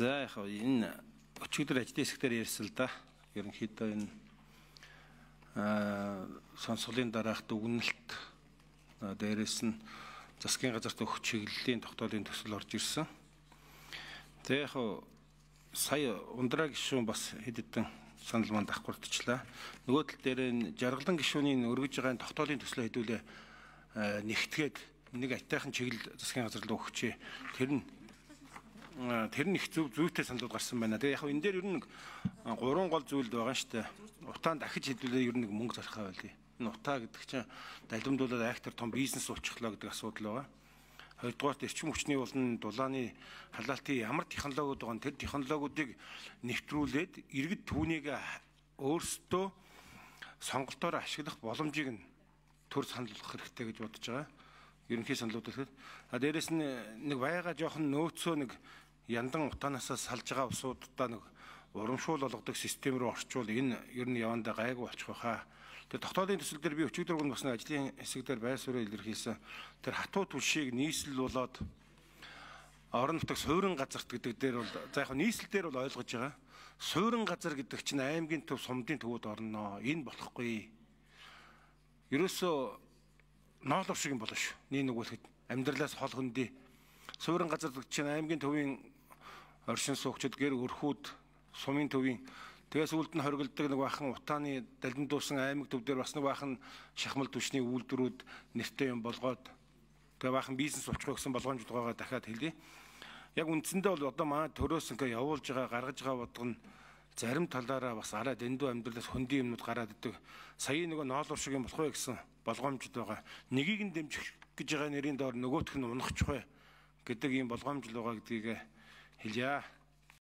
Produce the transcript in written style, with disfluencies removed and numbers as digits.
За яг энэ өчигдөр ажлын хэсгээр ярьсан л да. Ерөнхийдөө энэ сонсголын дараах дүгнэлт, дээрээс нь засгийн газарт өгөх чиглэлийн тогтоолын төсөл орж ирсэн. Тэгээ яг сая Ундраа гишүүн бас хэд хэдэн санал маань давхардчихлаа. Нөгөө тал дээр энэ Жаргалан гишүүний өргөж байгаа тогтоолын төслөө хэдүүлээ нэгтгээд нэг айтайхан чиглэл засгийн газар руу өгчээ. Тэр нь их зөв зүйтэй саналууд гарсан байна. Тэгээ яг энэ дээр ер нь гурван гол зүйлд байгаа шүү дээ. Утаан дахиж хэдүүлээ ер нь нэг мөнгө зархаа байлээ. Энэ утаа гэдэг чинь далимдуулаад айхтар том бизнес болчихлоо гэдэг асуудал байгаа. Хоёрдугаарт эрчим хүчний болон дулааны халаалтын ямар технологиуд байгаа нь тэр технологиудыг нэвтрүүлээд иргэд түүнийг өөрсдөө сонголтоор ашиглах боломжийг нь төр санал болгох хэрэгтэй гэж бодож байгаа. Ерөнхий саналууд хэлэхэд. А дээрэс нь нэг байга жоохон нөөцөө нэг яндан утаанаасаа салж байгаа усуудаа нэг урамшуул болгодог систем рүү орчвол энэ ер нь явандаа гайгүй болчих байхаа. Тэр тогтоолын төсөл дээр би өчигдөр өгөн бас нэг ажлын хэсэг дээр байр суурь илэрхийлсэн. Тэр хатуу түлшийг нийслэл болоод орон нутаг суурин газарт гэдэг дээр бол за яг нийслэл дээр бол ойлгож байгаа. Суурин газар гэдэг чинь аймгийн төв, сумдын төвөд орно. Энэ болохгүй. Ерөөсөө ноолор шиг юм болно шүү. Нэг нүгэлэхэд амьдралаас хол хөндий. Суурин газар гэдэг чинь аймгийн төвийн оршин суугчид, гэр өрхүүд, сумын төвийн тэгээ сүүлд нь хоригддаг нэг бахан утааны далимдуулсан аймаг төв дээр бас нэг бахан шахмал түвшний үйлдвэрүүд нэртэй юм болгоод тэгээ бахан бизнес болчих гэсэн болгоомжид байгаа дахиад хэлье. Яг үндсэндээ бол одоо манай төрөөс ингээ явуулж байгаа, гаргаж байгаа бодго нь зарим талаараа бас арай дэндүү амьдралаас хөндийн юмнууд гараад идэг. Сая нөгөө ноолуур шиг юм болох вэ гэсэн болгоомжид байгаа. Нэгийг нь дэмжих гэж байгаа нэрийн доор нөгөөх нь унахчих вэ гэдэг ийм болгоомжл байгаа гэдгийг хэлье.